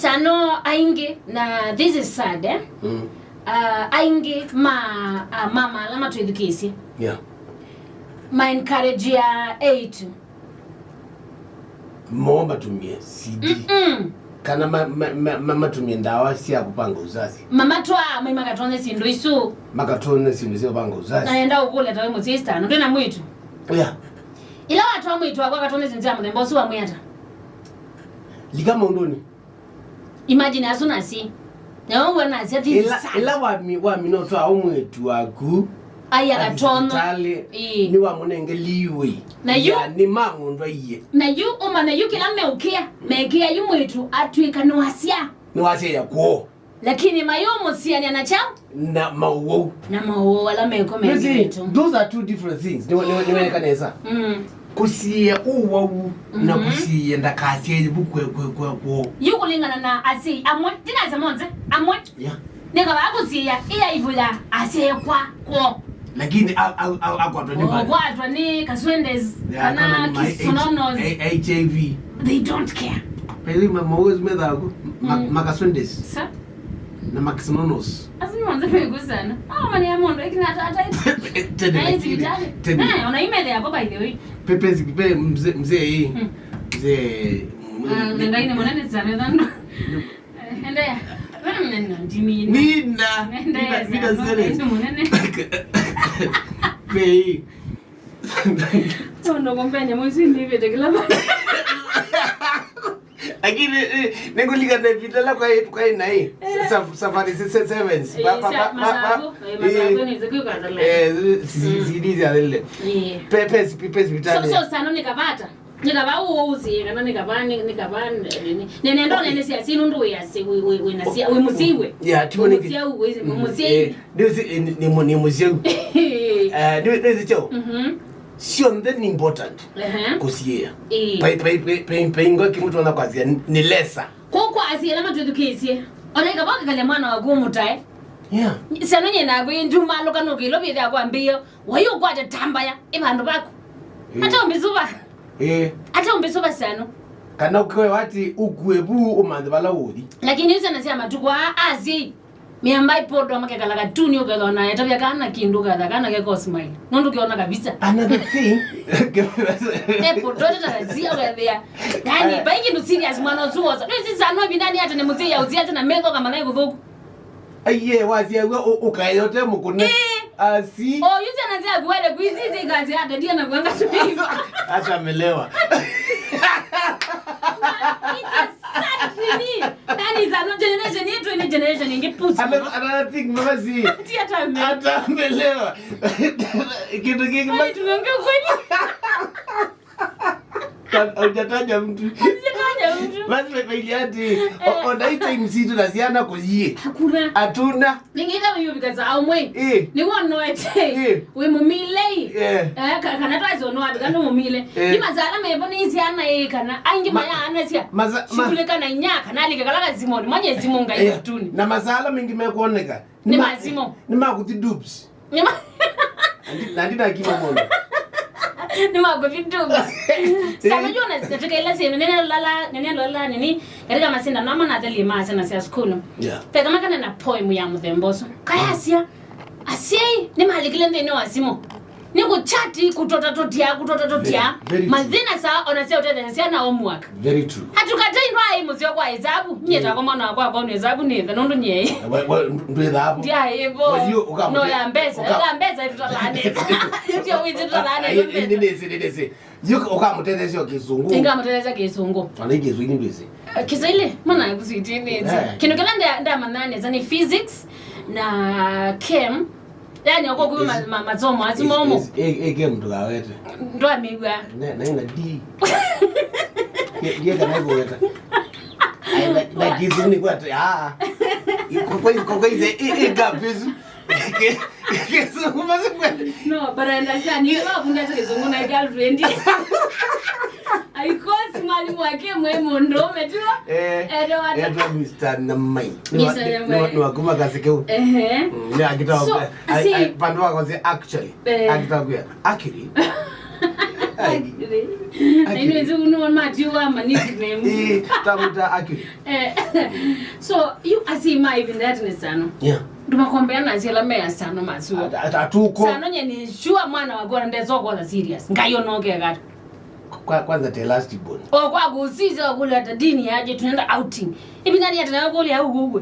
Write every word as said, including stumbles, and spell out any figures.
Tano aingĩ, na this is sad, eh? Mm. Uh, aingĩ ma, uh, mama ala matwĩthukĩĩsye. Yeah. Ma encourage ya eight. Mo matumie C D. Mm-mm. Kana ma, ma, ma, ma, matumie ndawa sya kupanga uzazi. Mamatwaa mai makatonye syĩndũ isu. Makatonye syĩndũ sya kupanga uzazi. Na nenda ũkũlya tawe mũsyai Stan, ndwĩ na mwĩtu. Yeah. Ila watwaa mwĩtu waku akatonye syĩndũ sya mũthemba ũsu wamwĩa ata? Lika maũndũnĩ. Imagine asu nasi. Na wewe nasi ati ila, ila wami, wami no twa umwetu waku. Aya katono. Ĩĩ. Ni wamunenge liwe. Na yu, ya, ni mang'undwa iye. Na yu uma na yu kila meukia, mekia yu mwitu atwika ni wasia. Ni wasia ya kuo. Lakini mayo musiania na chao. Na mauwau. Na mauwau ala meko. You see, meitu. Those are two different things. Ni, ni, ni, ni kanesa. Mm. Kusiĩa ũwau na, mhm, kusiĩa ndakasyaĩe vu kwe, kwe, kwe, kwoo. Yu kũlingana na asyai amwe, ndinasya monthe, amwe. Yeah. Nĩkavaa kusiĩa ĩya ĩvu ya asyai kwa kwoo. Lakini a, a, a, akwatwa nĩ mali. Kwatwa nĩ kaswendes, yeah, kana kana nĩ ma H-, kisononos. A-, H I V. They don't care. Pele ma, ma, always methaku, ma, mm, makaswendes. Sa? Na Max Nonos. Asu nĩ wanza kwĩkusana. Ah, mani ya mondo ikina tata. Tene. Na hizi vitali. Tene. Eh, ona email yako by the way. Pepe zikipe mzee, mzee hii. Hmm. Mzee. Ah, nenda ine mwana ni sana ndo. Endelea. Wewe mnani ndimi. Nina. Endelea. Nina, nina sana, zele. Nenda mwana. Pei. Ndo kompanya mwizi ni vete kila mara. Lakini, eh, nĩngũlikana ĩvinda ĩla kwaĩ, kwaĩ naĩ, eh, saf-, safari se-, se-, sevens. Eh, ba-, ba-, sa-, ba-, ba-, masaku, eh, masaku, eh, nĩ zikũ katala. Eh, si-, mm, C D sya lile. Eh. Pe-, pesi, pesi vitali. So, so, sano nĩkavata. Nĩkava uo usi, kana nĩkava, nĩ-, nĩkava, nĩ-, nĩ-, nene ndo, okay, nene sia, si nundu wĩ asi, wĩ, wĩ, wĩ na sia, wĩ musiwe. Yeah, wĩ musiwe, wĩ, mm, musiwe. Eh, ndio si, eh, ni, ni mu-, ni musiwe. Eh, ndio, ndio si chao. Mhm. Syonthe ni important. Ehe. Kusiĩa. Ĩĩ. Pai, pai, pai, pai, pai, ngo kimutu ona kwazia ni lesa. Kwa, kwa asyai ala matwĩthukĩĩsye. Ona ĩkava ũkĩkalya mwana waku ũmũtae. Yeah. Syana nyie naku ĩndumalũka nũkĩlwa vĩthĩa kwambĩĩo. Wai ũkwate tambaya, ĩ vandũ vaku. Ĩĩ. Ata ũmbĩsuva. Ĩĩ. Ata ũmbĩsuva syana. Kana ũkĩwe wati ũkue vu ũmanthe vala ũthi. Lakini syana sya matukũ aa, asyai. Mĩamba ipodwa makekala katuni ũkethwa na etavya kana kĩndũ katha kana keko smile. Nũndũ kĩona kabisa. Another thing. Epodwa tata zia wethia. Yani, eh, bai kĩndũ serious mwana ũsu wosa. Nĩ sisa no bindani hata nĩ mzee ya uziaje na metho kama nayo kuthuku. Aiye, wasiawa ũkayote mũkũne. Eh. Asi. Oh, yuzi anazia kuwele kuizi zi kazi hata dia na kuanga swiva. Hata amelewa. It's a sad nini. That is another generation yetu, ni generation ingi pusi. Ame-, another thing, mama si. Ati hata ame-, hata amelewa. Kitu kingi. Ai, tumeongea ukweli. Hujataja mtu. Hujataja mtu. Basi, Failiati, eh, o-, ona hii time si tuna ziana kulie. Hakuna. Hatuna. Ningĩtha wĩyũvika saa ũmwe. Ĩ. Nĩw'o noete. Ĩ. Wĩ mũmilei. Eh. Eh, ka-, kana twazi ũno andũ kana mũmile. Eh. Ni masala mevo ni syana ĩ kana aingĩ ma-, maya anasya. Maza-, ma- shugulika na inya kana alike kala kazimoni. Manye zimu ngai, eh, katuni. Na masala mengi mekwoneka. Ni ma-, ma zimu. Ni makuthi dupes. Ni ma- Nandi, nandi nakima mono. Ni makuthi dupes. Sana jona zitatuka ila sehemu. Nene lala, nene lala, nini? Katika masindano ama na athali ma syana sya sukulu. Yeah. Peka makana na poem ya mũthemba ũsu. Kayasya, asyai nĩmalikile nthĩnĩ wa simũ. Nĩ kũchati, kũtota tũtia, kũtota tũtia. Very, very true. Mathĩna saa ona sya ũtetheesya na homework. Very true. Hatukatai ndwaĩ mũseo kwa hesabu. Nyie, yeah, takwa mwana wakwa akonwa hesabu nĩ tha, nũndũ nyie. We, we, ndwĩ thabu. Ndiaĩ vo. We, yu, ũkamũte-, no ya mbesa, ũka- ya mbesa ĩtũtalaa nesa. Yu tio wĩsĩ tũtalaa nesa. Ai, mbesa. Nĩ, nĩ, nĩ, nĩ, nĩ. Yu ũkamũtetheesya o kĩsũngũ. Ngamũtetheesya kĩsũngũ. Ona kĩsũngũ ndwĩsĩ. Eh, Kiswahili, mana kuswitini. Eh. Kĩndũ kĩla nda-, ndamanya nesa nĩ physics na chem. Yani, oko kuma ma-, ma-, masomo asu momo. Ĩ, ĩ, ĩ, game ndũkawete. Ndwamĩw'a. Ne, na ina D. Ye, ye kana ĩkũweta. Ai, na, na kĩsũngũ nĩ kwate, ah. Ĩ, kwa, kwa, kwa, kwa, ĩ, ĩ, ĩ, gap ĩsu. Kĩsũngũ masikwete. No, but I understand. Nĩ kwa kundesa kĩsũngũ na girlfriend. Aikosi mwalimu wake mwe mũndũũme tu. Eh, Edward. Edward, Mister Namai. Mister Namai. Nĩ wa kuma Kasekeu. Ehe. Mm, nĩ akita. So, ai, asi- ai, pandu wako si actually. Eh. Akita kuya. Akiri. Ai. Na ino nzi uno matiwa ma nickname. Eh, tamuta Akili. Eh, so, you asima even that ni sana. Yeah. Tumakombea na zila me sana masuo. Atuko. Sana nye ni sure mwana wa gora ndezo kwa serious. Ngayo no ke gata. Kwa, kwanza the last born. O kwa kusiza kule hata dini yaje tunaenda outing. Ibi nani atanakuli au gugwe.